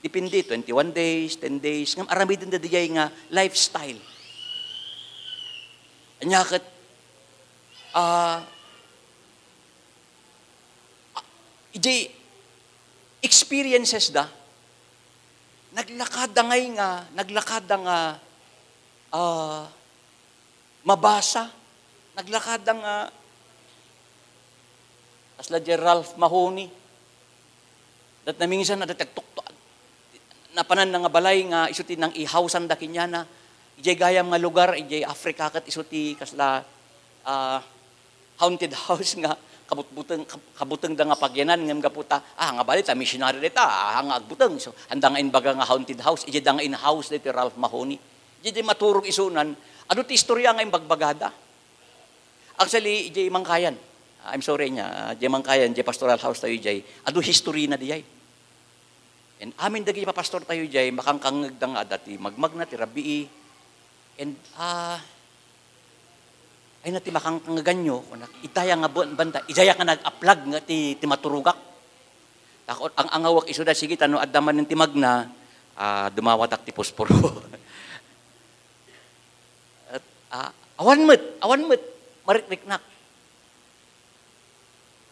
Depende, twenty-one days, ten days. Ngem aramiden da dijay nga lifestyle. Anya ket, ah, ah, ijay experiences da, naglakada ngay nga, naglakada nga, ah, mabasa. Naglakada nga, kasla di Ralph Mahoney. Dat naminsan, adat agtukto-, napanan na nga balay nga isu ti nang-ihawsan da kaniana. Ijay gayam nga lugar, ijay Africa ket isu ti kasla, ah, haunted house nga kabutbuteng, kab-, kabutengda nga pagyanan, ngem gapu ta, ah, nga bali ta missionary dayta, ah, nga agbuteng. So, anda nga imbaga nga haunted house, idiay da nga in-house daytoy Ralph Mahoney. Idiay maturog isunan, adu ti istorya nga imbagbagada. Actually, idiay Mangkayan. I'm sorry niya, ah, idiay Mangkayan, idiay pastoral house tayo idiay. Adu history na diay. And amin dagiti papastor tayo idiay, makangkangngegda nga adda ti magmagna, ti rabii. And, ah, ay na ti makangkangeganyo, kunak, itaya nga bu-, banda, itaya nga nag-aplag nga ti, ti maturugak. Takot, ang angawak isuda, sige, tano adda manen ti magna, ah, dumawatak ti posporo. Et, ah, awan met, awan met, marikriknak.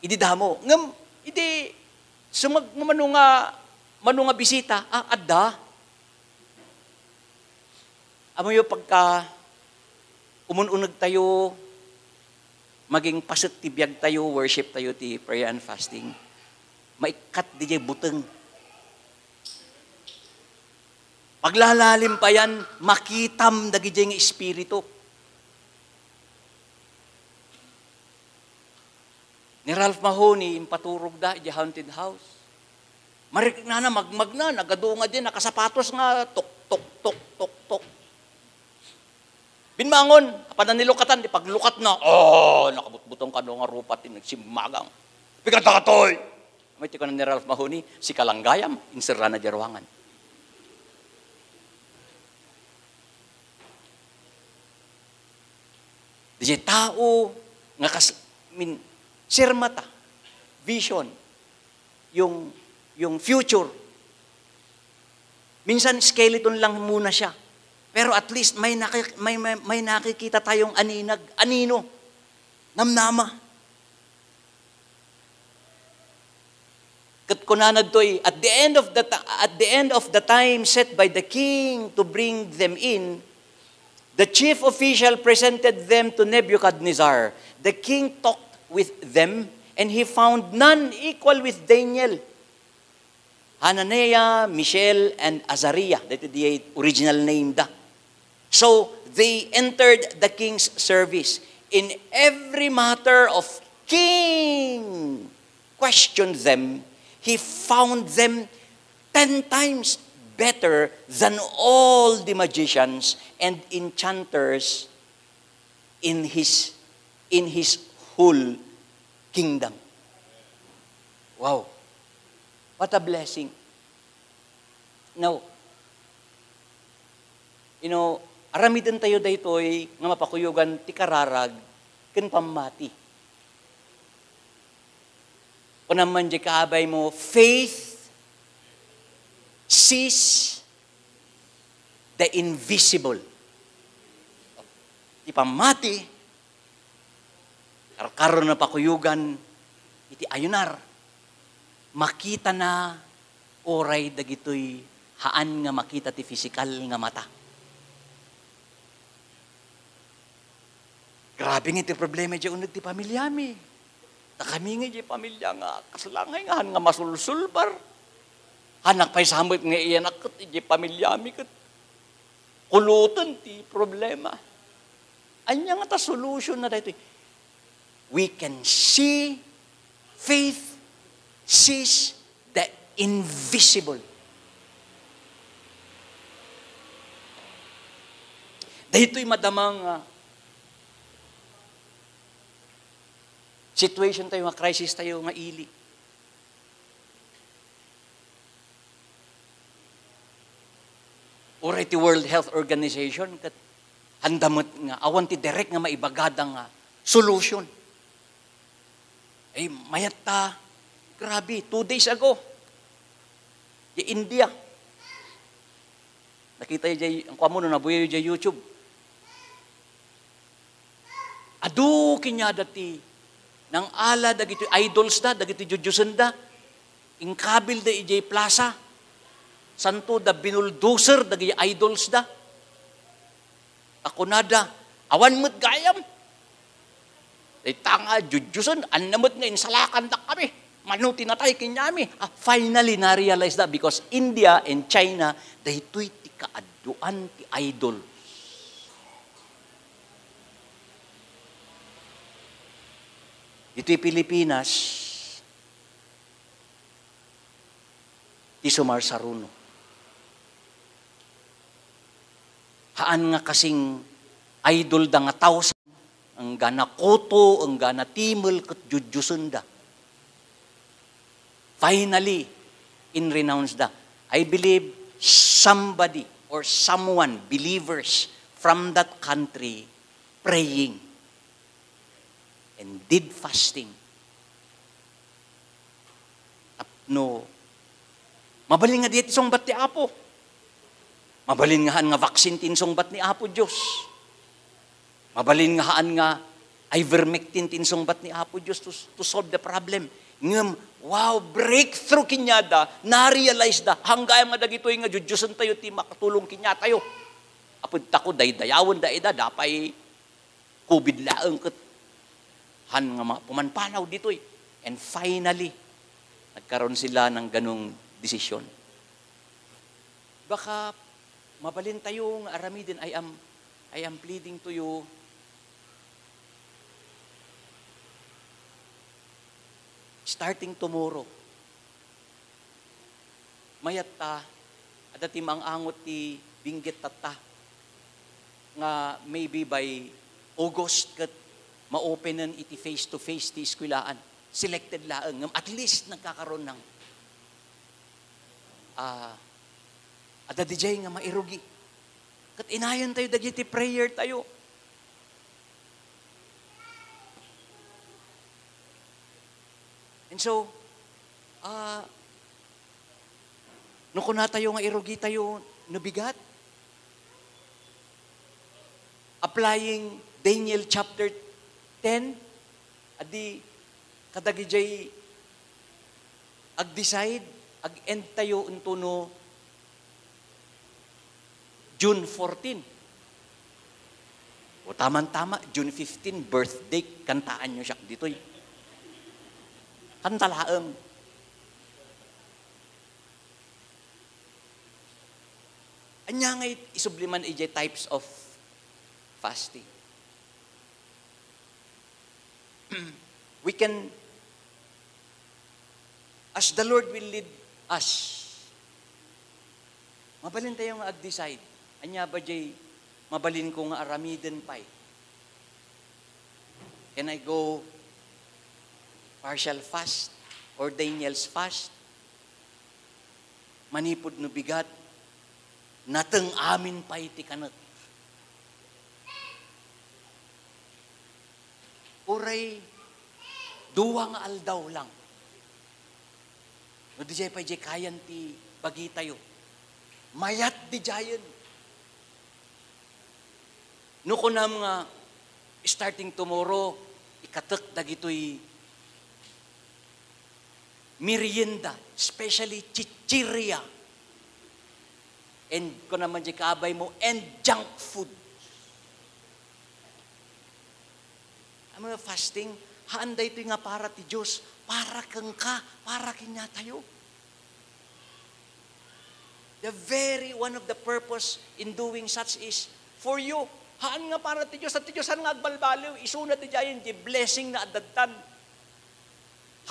Idi damo. Ngem, idi sumag-, mano nga, mano nga bisita, ah, adda. Amoyo pagka umun-uneg tayo, maging paset ti biag tayo, worship tayo ti prayer and fasting. Maikkat diay buteng. Paglalalim pa yan, makitam dagidiay nga espiritu. Ni Ralph Mahoney, impaturogda idiay haunted house. Mariknana, magmagna, nagadu nga di, nakasapatos nga, tok, tok, tok, tok, tok. Binmangon, apan nanilukatan, di paglukatna, oh, nakabutbutong kano nga rupa, ti nagsimmagang. Pigadatoy! May ti kunan ni Ralph Mahoney, sika lang gayam, inserrana di ruangan. Diay tao nga kas-, I mean, sirmata, vision, yung, yung future. Minsan skeleton lang muna siya. Pero at least may naki-, may, may, may nakikita tayong aninag, anino, namnama. Ket kunana ditoy, at the end of the ti-, at the end of the time set by the king to bring them in, the chief official presented them to Nebuchadnezzar. The king talked with them, and he found none equal with Daniel, Hananiah, Mishael, and Azariah. That is the original name da. So they entered the king's service. In every matter of king questioned them, he found them ten times better than all the magicians and enchanters in his, in his whole kingdom. Wow. What a blessing. Now, you know, aramiden tayo daytoy nga mapakuyogan ti kararag ken pammati. Kunam man di kaabay mo, faith sees the invisible. Ti pammati, karkarron a pakuyogan iti ayunar, makitana uray dagitoy haan nga makita ti pisikal nga mata. Grabe nga iti problema idiay uneg ti pamiliami. Ta kami nga idiay pamilia nga kasla nga haan nga masulsulbar. Anak pay sa met nga iyanak ket idiay pamiliami ket kuloten ti problema. Ania nga ta solution na daytoy? We can see, faith sees the invisible. Daytoy madama nga situation tayo, nga crisis tayo, nga ili. Uray ti World Health Organization, ket anda met nga awan ti direct nga maibagada nga solution. Ay, mayat ta, grabe, two days ago, di India. Nakita yu jay, ang kuwan mo, no, nabuya yu jay YouTube. Adu kaniada ti nangala dagiti idols da, dagiti diodiosenda. Inkabil da idiay plaza. Santo da binuldoser dagiti idols da. Ta kunada, awan met gayam. Dayta nga diodiosen, ania met nga insalakan da kami. Mano ti natay kaniami. Ah, finally, na-realize da because India and China, daytoy ti kaadduan ti idol. Ditoy Pilipinas, ti sumarsaruno. Haan nga kasing idol da nga thousand, enggana kuto, enggana timel, ket judjusenda. Finally, in-renounce da. I believe somebody or someone, believers from that country, praying and did fasting. Tapno mabalin nga diay ti sungbat ti Apo. Mabalin nga haan nga vaccine ti insungbat ni Apo Dios. Mabalin nga haan nga ivermectin ti insungbat ni Apo Dios to, to solve the problem. Ngem, wow, breakthrough kaniada, na-realize da, hanggayam nga dagitoy nga judjusentayo ti makatulong kaniatayo. Apod tako, daydayawenda ida, da pay COVID laeng ket haan nga ma-, pumanpanaw ditoy. And finally, nagkaroon sila ng ganong desisyon. Baka mabalintayo nga aramiden, I am, I am pleading to you, starting tomorrow, mayatta, adda ti maang-angot ti binggit tatta, nga maybe by August ket ma-openen iti face-to-face ti eskuelaan. Selected laeng, ngem at least nagkakaroon ng, ah, adda diay nga mairugi. Ket inayontayo dagiti prayer tayo. And so, ah, no kunatayo nga irugitayo no bigat, applying Daniel chapter ten, adi, kadagidiay ag-decide, ag-end tayo unto no June fourteen. O, tamang-tama, June fifteen, birthday, kantaanyo siak ditoy. Kanta laeng. Ania nga it-, isubliman idiay types of fasting? We can, as the Lord will lead us, mabalintayo nga ag-decide. Ania ba diay mabalinko nga aramiden pay? Can I go partial fast or Daniel's fast? Manipud no bigat, nateng amin pay ti kanek. Uray dua nga aldaw lang. No, didiay pay diay kayan ti bagitayo. Mayat didiayen. No kunam nga, starting tomorrow, ikatek dagitoy merienda, especially chichirya. And kunam man diay kaabay mo, and junk food. Ammom, fasting, haan daytoy nga para ti Dios, para kenka, para kaniatayo. The very one of the purpose in doing such is for you. Haan nga para ti Dios, at ti Dios haan nga agbalbaliw, isuna didiayen ti blessing na adadtan.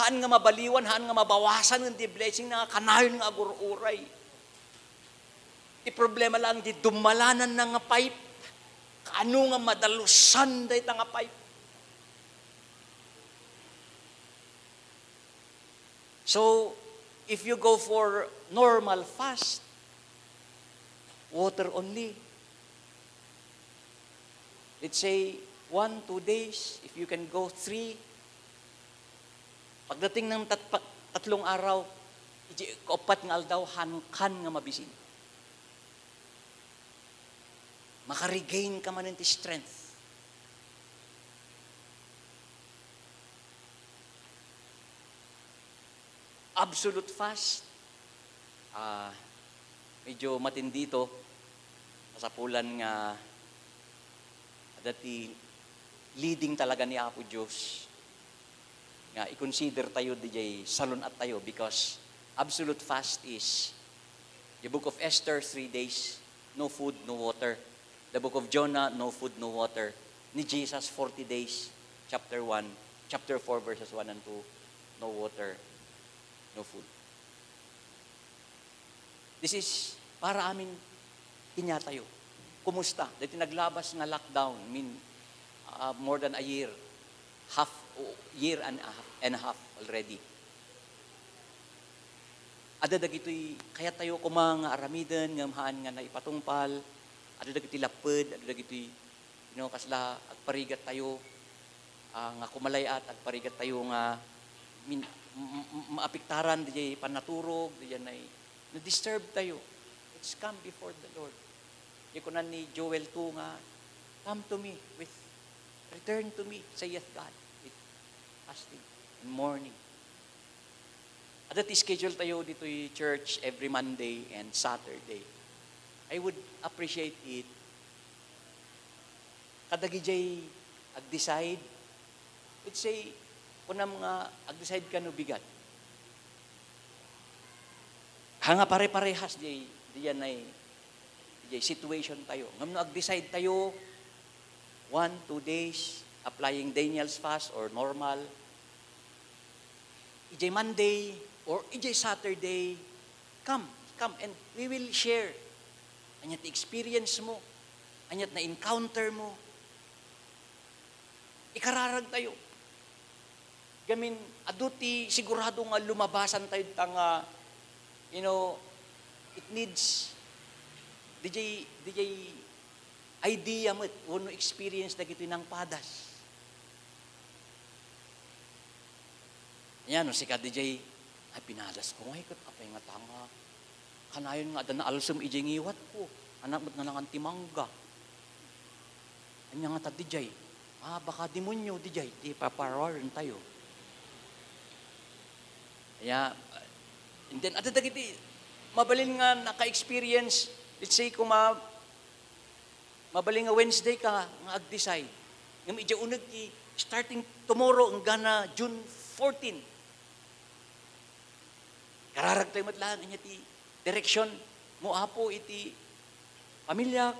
Haan nga mabaliwan, haan nga mabawasan ti blessing na nga kanayon nga agur-uray. Ti problema lang, ti dummalananna nga pipe, kaano nga madalusan dayta nga pipe? So, if you go for normal fast, water only. Let's say, one, two days, if you can go three. Pagdating ng tat-, pa-, tatlong araw, iti kauppat nga aldaw, hankan nga mabisin. Makaregain ka manen ti strength. Absolute fast, ah, medyo matindi ito. Kasapulan nga adda ti leading talaga ni Apo Dios nga i-consider tayo diay salun-at tayo, because absolute fast is the book of Esther, three days, no food, no water. The book of Jonah, no food, no water. Ni Jesus, forty days, chapter one, chapter four, verses one and two, no water, no food. This is para amin kaniatayo. Kumusta? Daytoy naglabas nga lockdown, I mean, uh, more than a year, half, year and a half, and a half already. Adda dagitoy kayat tayo koma nga aramiden ngem haan nga naipatungpal. Adda dagitoy lapped, adda dagitoy, you know, kasla agparigat tayo, ah, nga kumalay-at, agparigat tayo nga min-, m-, m-, maapektaran diay pannaturog, diay nay-, na-disturb tayo. Let's come before the Lord. Di kunan ni Joel two nga, "Come to me with, return to me, saith God, with fasting and mourning." Adda ti schedule tayo ditoy church every Monday and Saturday. I would appreciate it kadagidiay ag-decide, let's say, kunam nga ag-decide ka no bigat. Ha nga pare-parehas di, diyan ay, di situation tayo. Ngam no ag-decide tayo, one, two days, applying Daniel's fast or normal, ijay Monday or ijay Saturday, come, come, and we will share. Anya ti experience mo, anya ti na-encounter mo, ikararag tayo. Gamin, adu ti sigurado nga lumabasan tayo ta nga, you know, it needs, D J, D J idea met wenno experience dagiti nangpadas. Ania no sika D J, "Ay, pinadas ko ngay ket apay nga tanga. Kanayon nga adda naalsem idiay ngiwatko. Anak met nga nangan ti mangga." Ania nga ta D J? Ah, baka demonyo D J, di paparawaren tayo. Ania, and then, adda dagiti mabalin nga naka-experience, let's say, kuma, mabalin nga Wednesday ka nga ag-decide. Ngem idiay uneg ti starting tomorrow enggana June fourteen. Kararag tayo met laeng ania ti direksyon mo, Apo, iti pamiliak,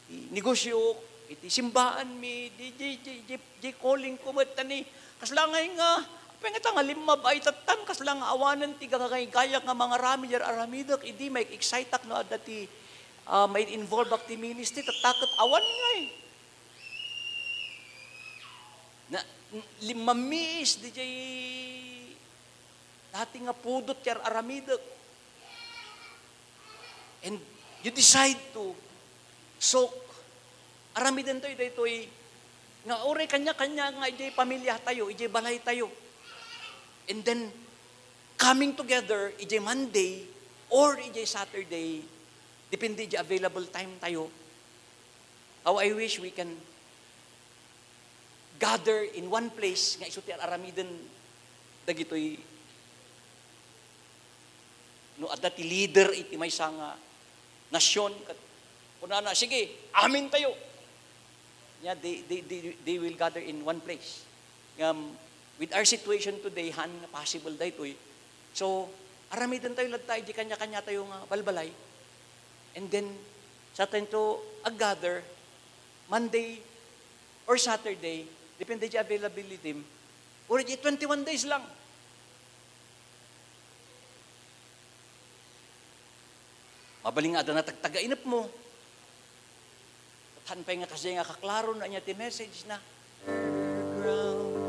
iti negosyo, iti simbaan mi, di, di, di, di, di calling ko met, tani, kasla ngay nga, apay nga ta nga limmab ay tattan, kasla nga awanen ti gagaygayak nga mangaramid, yar aramidek, idi may-exciteak no adda ti, ah, may-involveak ti ministry, tatta ket awan ngay. Na, limamiis, di jay dati nga pudot ti ar-aramidek. And you decide to sok. Aramiden tayo daytoy nga uray kanya-kanya nga idiay pamilya tayo, idiay balay tayo. And then, coming together, idiay Monday or idiay Saturday, depende idiay available time tayo. How I wish we can gather in one place nga isu ti ar-aramiden dagitoy no adda ti leader iti maysa nga nasyon, ket kunana, "Sige, amin tayo." Nia, they, they, they, they will gather in one place. Ngem, with our situation today, haan nga possible daytoy. So, aramiden tayo latta iti kanya-kanya tayo nga balbalay. And then, sa tayo ag-gather, Monday or Saturday, depende ti availability, or di twenty-one days lang. Mabalin nga adda natagtagainep mo. Haan pay nga kasdiay nga kaklaro no ania ti message na. Ground.